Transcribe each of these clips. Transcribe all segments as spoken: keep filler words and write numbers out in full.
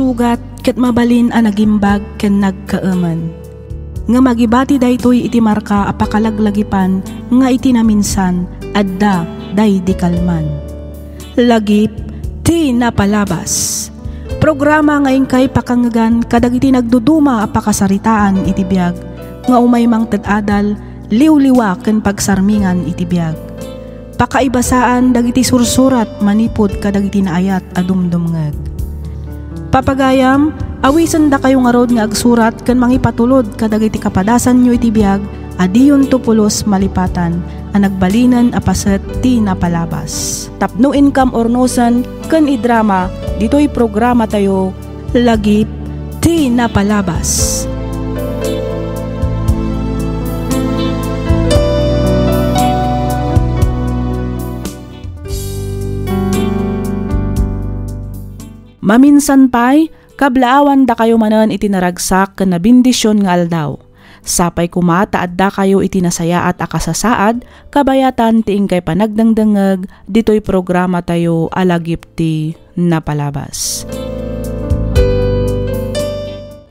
Sugat ket mabalin a nagimbag ken nagkaemen. Ngem agibati daytoy iti marka a pakalaglagipan nga iti naminsan, adda daydi kalman. Lagip ti napalabas. Programa nga inkay pakangngegan kadagiti nagduduma a pakasaritaan iti biag nga umay mangted adal, liwliwa ken pagsarmingan iti biag. Pakaibasaan dagiti sursurat manipud kadagiti naayat a dumdumngeg. Papagayam, awisendakayo ngarud nga agsurat ken mangipatulod kadagiti kapadasanyo iti biag a diyonto pulos malipatan a nagbalinen a paset ti napalabas. Tapno inkam urnosen ken idrama ditoy programatayo, Lagip ti Napalabas. Maminsan pay, kablaawandakayo manen iti naragsak ken nabendision nga aldaw. Sapay koma ta addakayo iti nasayaat a kasasaad kabayatan ti inkay panagdengdengngeg ditoy programatayo a Lagip ti Napalabas.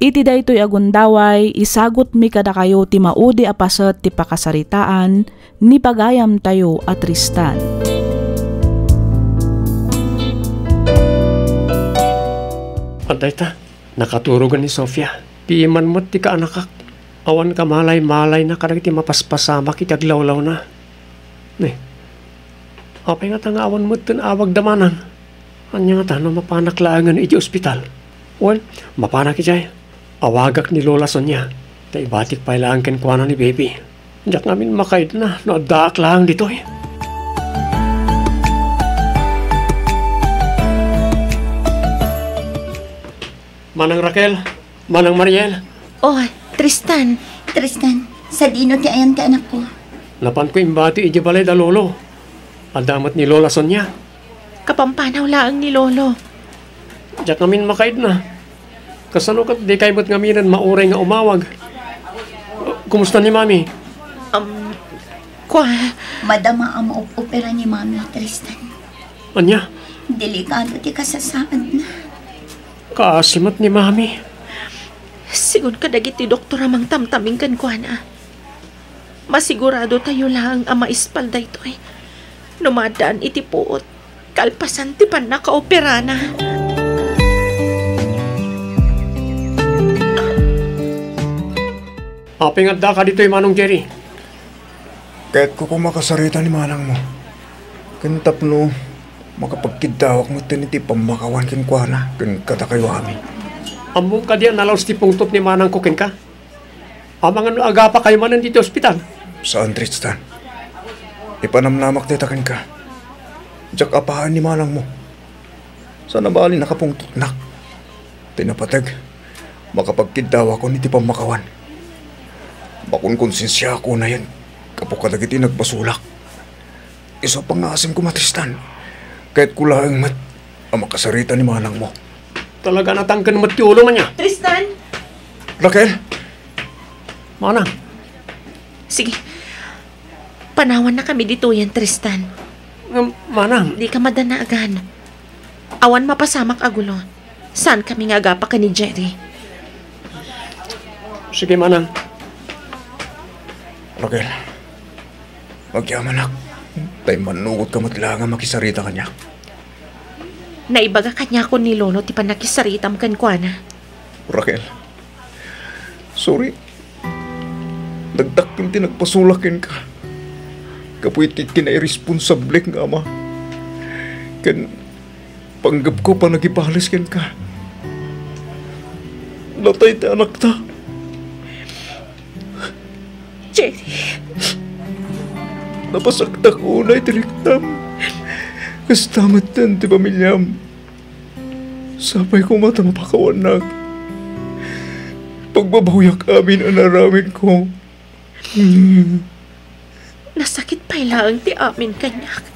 Iti daytoy a gundaway, isagutmi kadakayo ti maudi a paset ti pakasaritaan ni pagayamtayo a Tristan. Adda ita, nakaturogen ni Sofia. Piman met ti kaanakak. Awan kamalay-malayna kadagiti mapaspasamak iti aglawlawna. Ne, apay ngata nga awan metten awagda manang? Ania ngata no mapanak laengen iti ospital? Wen, mapanak idiay. Awagak ni Lola Sonia, ta ibatik pay laeng kenkuana ni Baby. Diak ngamin makaidna no addaak laeng ditoy. Manang Raquel, Manang Mariel. Oh, Tristan. Tristan, sadino ti ayan ti anakko? Napanko imbati idiay balay da Lolo. Adda met ni Lola Sonia. Kapampanaw laeng ni Lolo. Diak ngamin makaidna. Kasano ket dikay met ngaminen mauray nga umawag? Kumusta ni Mami? Um, kua- Madama a maop-opera ni Mami, Tristan. Ania? Delikado ti kasasaadna. Kaasi met ni Mami. Sigun kadagiti doktor a mangtamtaming kenkuana, masiguradotayo laeng a maispal daytoy. No maaddaan iti puot, kalpasan ti pannakaoperana. Apay nga addaka ditoy, Manong Jerry? Kayatko koma a kasarita ni manangmo. Ken tapno makapagkiddawak metten iti pammakawan kenkuana ken kadakayo amin. Ammom kadi a nalaos ti pungtot ni manangko kenka? Amangan no agapakayo manen ditoy ospital? Saan, Tristan. Ipanamnamak dayta kenka. Diak apaen ni manangmo. Saan a bali nakapungtotnak. Ti napateg, makapagkiddawakon iti pammakawan. Makonkonsensiaak unayen gapu kadagiti nagbasolak. Isu a pangngaasim koma, Tristan. Kayatko laeng met a makasarita ni manangmo. Talaga natangken met ti ulom ania? Tristan! Raquel! Manang. Sige. Panawannakami ditoyen, Tristan. Ngem, manang. Dika madanagan. Awan mapasamak a gulo. Saankami nga agapa ken ni Jerry. Sige, manang. Raquel, agyamanak. Ta immannugotka met laeng a makisarita kaniak. Naibaga kaniakon ni Lolo ti pannakisaritam kenkuana. Raquel, sorry. Nagdakkel ti nagpasolak kenka gapu iti kinairesponsablek nga ama. Ken panggepko a panagibales kenka. Natay ti anakta. Jerry. Napasaktak unay ti riknam. Kasta metten ti pamiliam. Sapay koma ta mapakawannak. Pagbabawiak amin a naaramidko. Nasakit pay laeng ti amin kaniak.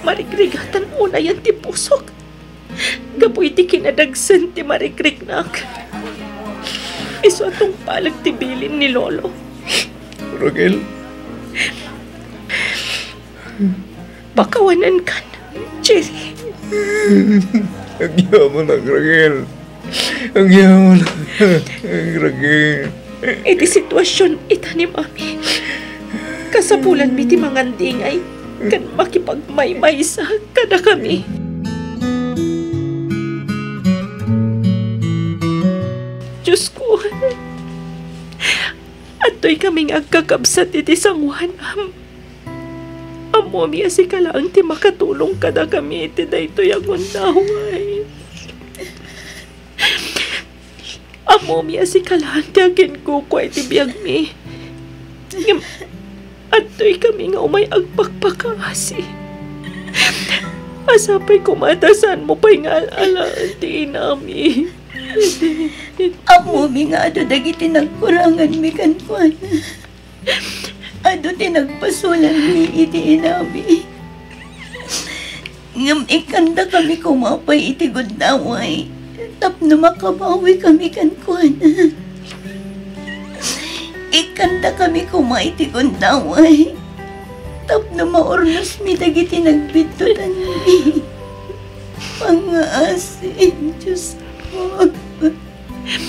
Marigrigatan unayen ti pusok gapu iti kinadagsen ti marigriknak. Isu a tungpalek ti bilin ni Lolo. Raquel. Pakawanenkan, Jerry. Agyaman, Raquel. Agyaman, Raquel. Iti situasion ita ni Mami, kasapulanmi ti mangandingay ken makipagmaymaysa kadakami. Diosko, adtoy kami nga agkakabsat iti sangoanam. Ammomi a sika laeng ti makatulong kadakami iti daytoy a gundaway. Ammomi a sika laeng ti aginkukua iti biagmi. Ngem adtoy kami nga umay agpakpakaasi. Sapay koma ta saanmo pay nga al-alaen ti inami. Ammomi nga adu dagiti nagkuranganmi kenkuana. Adu ti nagpasolanmi iti inami. Ngem ikkandakami koma pay iti gundaway tapno makabawikami kenkuana. Ikkandakami koma iti gundaway tapno maurnosmi dagiti nagbiddutanmi. Pangaasi, Diosko.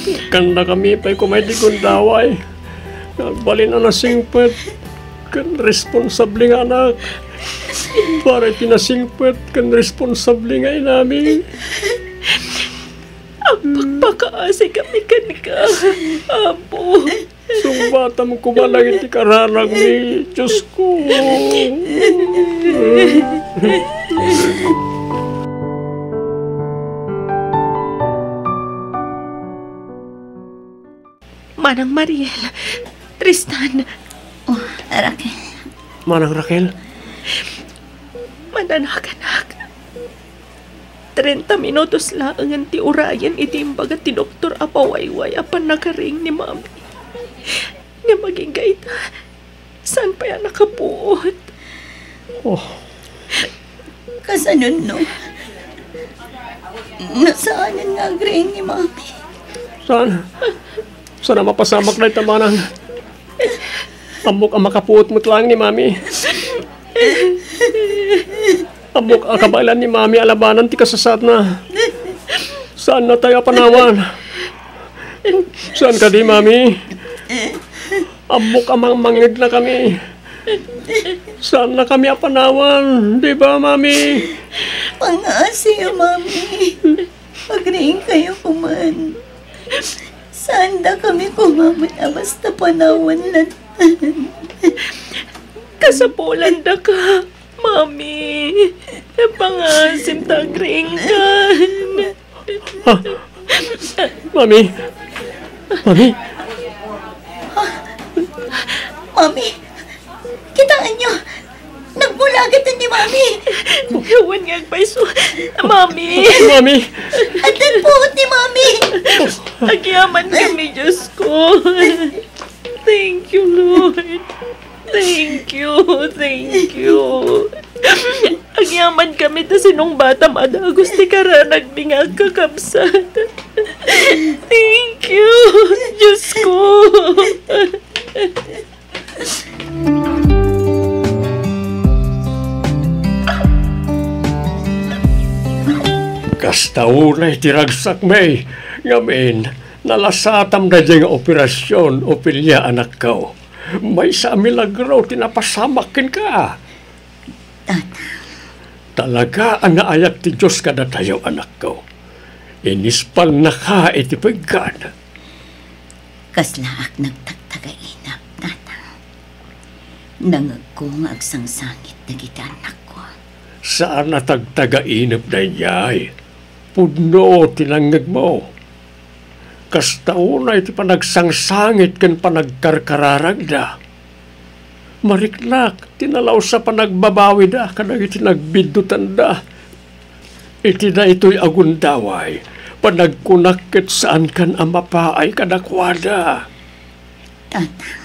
Ikkandakami pay koma iti gundaway nga agbalin a nasingpet ken responsable nga anak, para iti nasingpet ken responsable nga inami. Agpakpakaasikami kenka, Apo. Sungbatam koma dagiti kararagmi, Diosko. Manang Mariel, Tristan. Oh, Raquel. Manang Raquel. Mananakanak. Trenta minutos laengen ti urayen iti imbaga ti doktor a pawayway a pannakaring ni Mami. Ngem agingga ita, saan pay a nakapuot. Oh. Kasanonno? Nasaanen nga agriing ni Mami? Saan? Saan a mapasamak dayta, manang? Ammok a makapuot met laeng ni Mami. Ammok a kabaelan ni Mami a labanan ti kasasaatna. Saannatayo a panawan. Saan kadi, Mami? Ammok a mangmangngegna kami. Saanna kami a panawan, di ba, Mami? Pangaasiyo, Mami. Agriingkayo koman. Saandakami koma met a basta panawan latta. Kasapulandaka, Mami. Pangaasim ta agriingkan. Ha? Mami? Mami? Mami? Kitaenyo! Nagbulaget ni Mami! Wen nga agpayso. Mami! Mami! Addan puot ni Mami! Agyamankami, Diosko. Thank you, Lord. Thank you, thank you. Agyamankami ta sinungbatam a dagus ti kararagmi nga agkakabsat. Thank you, Diosko. Kasta unay ti ragsakmi, ngamin, nalasatam daydiay nga operasion, Ofelia, anakko. Maysa a milagro ti napasamak kenka. Tatang. Talaga a naayat ti Dios kadatayo, anakko. Inispalnaka iti piggan. Kaslaak nagtagtagainep, Tatang. Nangegko nga agsangsangit dagiti annakko. Saan a tagtagainep daydiay. Pudno ti nangngegmo. Kasta unay ti panagsangsangit ken panagkarkararagda. Mariknak ti nalaus a panagbabawida kadagiti nagbiddutanda. Iti daytoy a gundaway, panagkunak ket saankan a mapaay kadakuada. Tatang.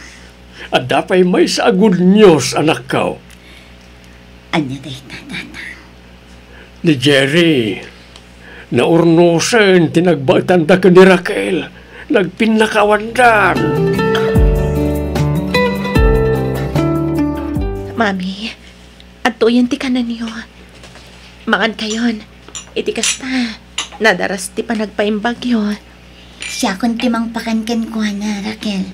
Adda pay maysa a good news, anakko. Ania dayta, Tatang? Ni Jerry, naurnosen ti nagbaetanda ken ni Raquel. Nagpinnakawandan. Mami, adtoyen ti kanenyo. Mangankayon. Iti kasta, Nadaras ti panagpaimbagyo. Siakon ti mangpakan kenkuana, Raquel.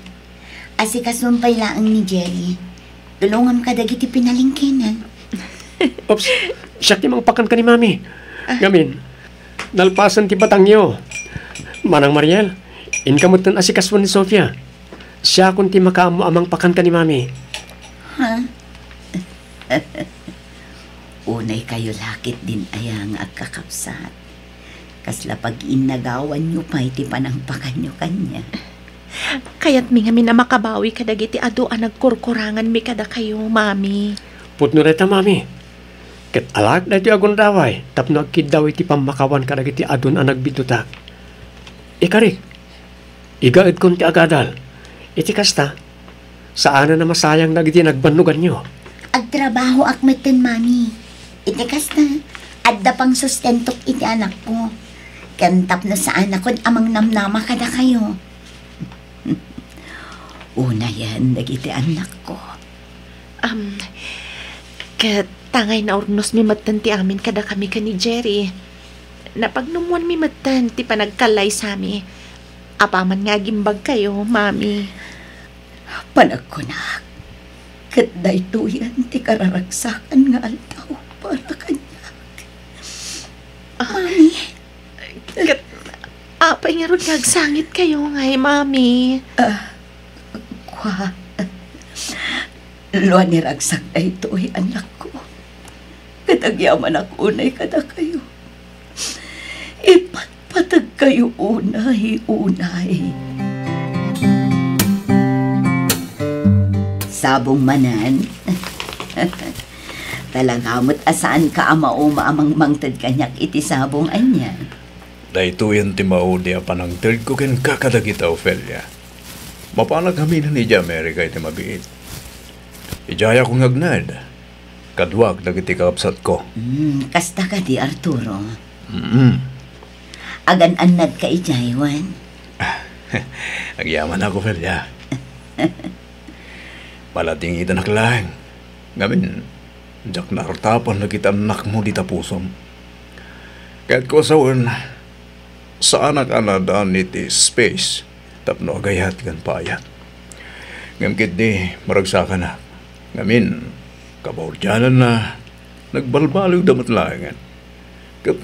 Asikasuem pay laeng ni Jerry. Tulongam kadagiti pinalengkena. Oops, siak ti mangpakan ken ni Mami. Ah. Ngamin, nalpasen ti batangyo. Manang Mariel, inka metten asikasuen ni Sofia. Siakon ti makaammo a mangpakan ken ni Mami. Ha? Unay kayo lakit din aya nga agkakabsat. Kasla pag-innagawanyo pay ti panangpakanyo kaniak. Kayatmi ngamin a makabawi kadagiti adu a nagkurkuranganmi kadakayo, Mami. Pudno dayta, Mami. Ket alaek daytoy a gundaway tapno agkiddaw iti pammakawan kadagiti adun a nagbiddutak. Ikarik, igaedkon ti agadal. Iti kasta, saanen a masayang dagiti nagbannoganyo. Agtrabahoak metten, Mami. Iti kasta, adda pangsustentok iti anakko. Ken tapno saanakon a mangnamnama kadakayo. Unayen dagiti annakko. Am, ket tangay naurnosmi metten ti amin kadakami ken ni Jerry. Napagnumoanmi metten ti panagkallaysami. Apaman nga agimbagkayo, Mami. Panagkunak, ket daytoyen ti kararagsakan nga aldaw para kaniak. Ah. Mami. Ket apay ngarud nga agsangitkayo ngay, Mami? Ah, kua. Lua ni ragsak daytoy, anakko. Ket agyamanak unay kadakayo. Ipatpategkayo unay, unay. Sabong manen. Talaga met a saanka a mauma a mangmangted kaniak iti sabong, ania? Daytoyen ti maudi a panangtedko kenka kadagita, Ofelia. Mapanak aminen idiay Amerika iti mabiit. Idiayakon nga agnad, kaduak dagiti kakabsatko. Hmm, kasta kadi, Arturo? Mm. Agan-annadka idiay, wen? Agyamanak, Ofelia. Maladingitanak laeng. Ngamin, diak naartapan dagiti annakmo dita pusom. Kayatko a sawen, saanak a naadaan iti space tapno agayat ken paayat. Ngem ketdi, maragsakanak. Ngamin, kabaudyananna, nagbalbaliwda met laengen. Ket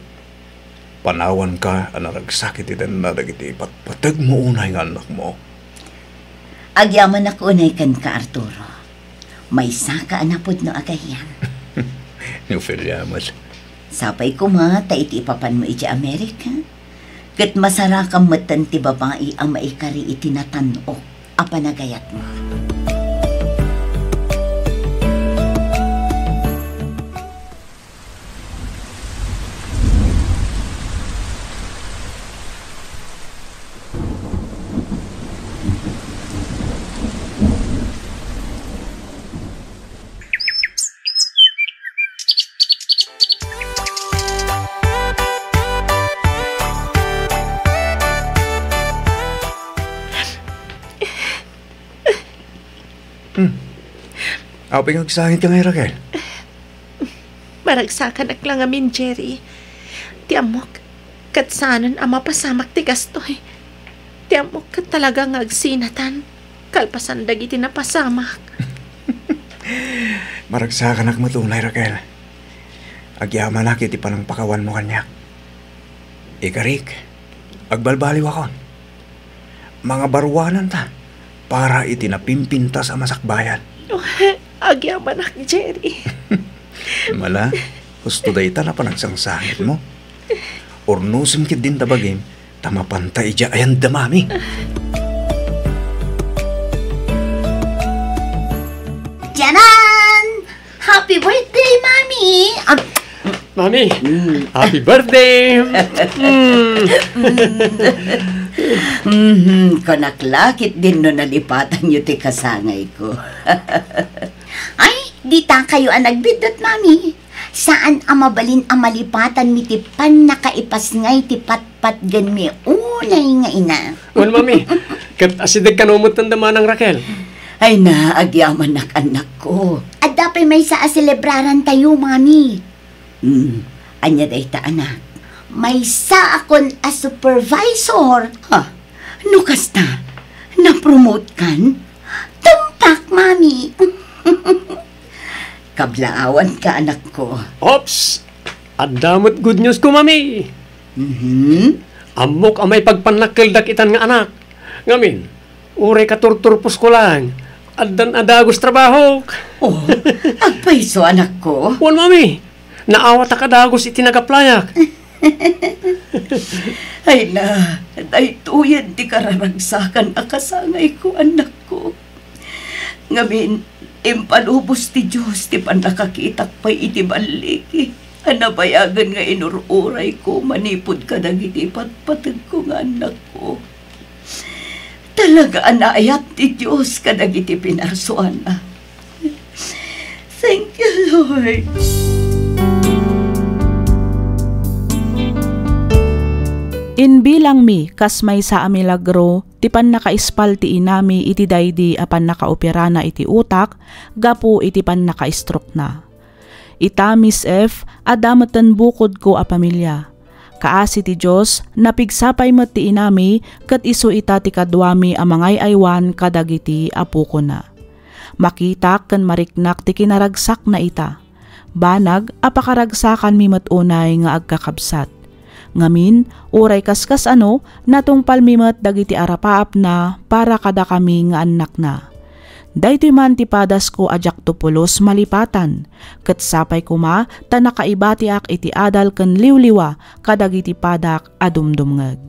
panawanka a naragsak iti tenna dagiti patpategmo unay nga annakmo. Agyamanak unay kenka, Arturo. Maysaka a napudno a gayyem. Ni Ofelia met. Sapay koma ta iti ipapanmo idiay Amerika, ket masarakam metten ti babai a maikari iti natan-ok a panagayatmo. Hmm. Apay nga agsangit ka ngay, Raquel? Maragsakanak la ngamin, Jerry. Ti ammok, ket saanen a mapasamak ti kastoy. Ti ammok ket talaga nga agsinatan, kalpasan dagiti napasamak. Maragsakanak met unay, Raquel. Agyamanak iti panangpakawanmo kaniak. Ikarik, agbalbaliwakon. Mangabaruananta para iti napimpintas a masakbayan. Agyamanak, Jerry. Mala, husto dayta a panagsangsangitmo. Urnosem ketdin ta bagim, ta mapanta idiay ayan da Mami. Tiyanan! Happy birthday, Mami! Ah, Mami, mm, happy birthday! Mm. Mhm, kunak la ketdin no nalipatanyo ti kasangayko. Ay, dita kayo a nagbiddut, Mami. Saan a mabalin a malipatanmi ti pannakaipasngay ti patpatgenmi unay nga ina. Wen, Mami, ket asideg kano met da Manang Raquel? Ay na, agyamanak, annakko. Adda pay maysa a selebrarantayo, Mami. Hmm, ania dayta, anak? Maysaakon a supervisor. Ha? No kasta, napromote kan? Tumpak, Mami. Kablaawanka, anakko. Ops! Adda met good news ko, Mami. Mhm. Ammok a maipagpannakkeldak itan nga anak. Ngamin, uray katurturposko laeng, addan a dagus trabahok. Oh, agpayso, anakko. Wen, Mami. Naawatak a dagus iti nagaplayak. Ay na, daytoyen ti kararagsakan a kasangayko, anakko. Ngamin, impalubos ti Dios ti pannakakitak pay iti balligi a nabayagen nga inur-urayko manipud kadagiti patpategko nga annakko. Talaga a naayat ti Dios kadagiti pinarsuana. Thank you, Lord. Inbilangmi kas maysa a milagro ti pannakaispal ti inami iti daydi a pannakaoperana iti utak gapu iti pannakaistrokna. Ita, Miss F, adda metten bukodko a pamilia. Kaasi ti Dios, napigsa pay met ti inami, ket isu ita ti kaduami a mangay-aywan kadagiti apokona. Makitak ken mariknak ti kinaragsakna ita. Banag a pakaragsakanmi met unay nga agkakabsat. Ngamin, uray kaskas-ano, natungpalmi met dagiti arapaapna para kadakami nga annakna. Daytoy man ti padasko a diakto pulos malipatan, ket sapay koma ta nakaibatiak iti adal ken liwliwa kadagiti padak a dumdumngeg.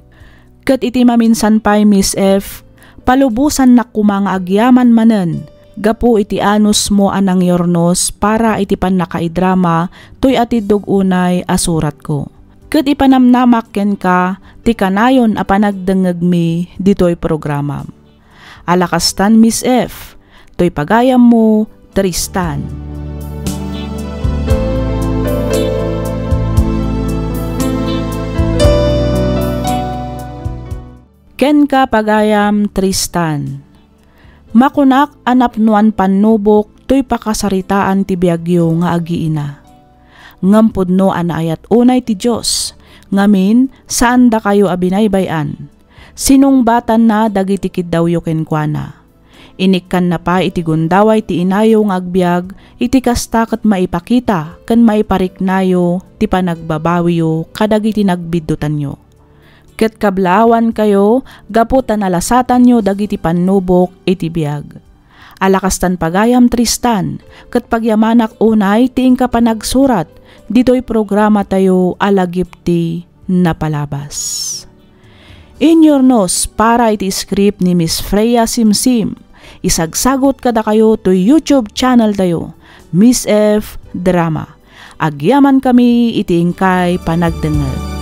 Ket iti maminsan pay, Miss F, palubosannak koma nga agyaman manen gapu iti anusmo a nangyurnos para iti pannakaidrama toy atiddog unay a suratko. Ket ipanamnamak kenka ti kanayon a panagdengngegmi ditoy programam. Ala kastan, Miss F, toy pagayammo, Tristan. Kenka, pagayam Tristan, makunak a napnoan pannubok toy pakasaritaan ti biagyo nga agiina. Ngem pudno a naayat unay ti Dios, ngamin, saandakayo a binaybay-an. Sinungbatanna dagiti kiddawyo kenkuana. Inikkanna pay iti gundaway ti inayo nga agbiag iti kasta ket maipakita ken maipariknayo ti panagbabawiyo kadagiti nagbiddutanyo. Ket kablaawankayo gapu ta nalasatanyo dagiti pannubok iti biag. Ala kastan pagayam Tristan, ket pagyamanak unay ti inka panagsurat ditoy programatayo a Lagip ti Napalabas. Inyurnos para iti script ni Miss Freya Simsim, isagsagut kadakayo toy YouTube channel tayo, Miss F Drama. Agyamankami iti inkay panagdengngeg.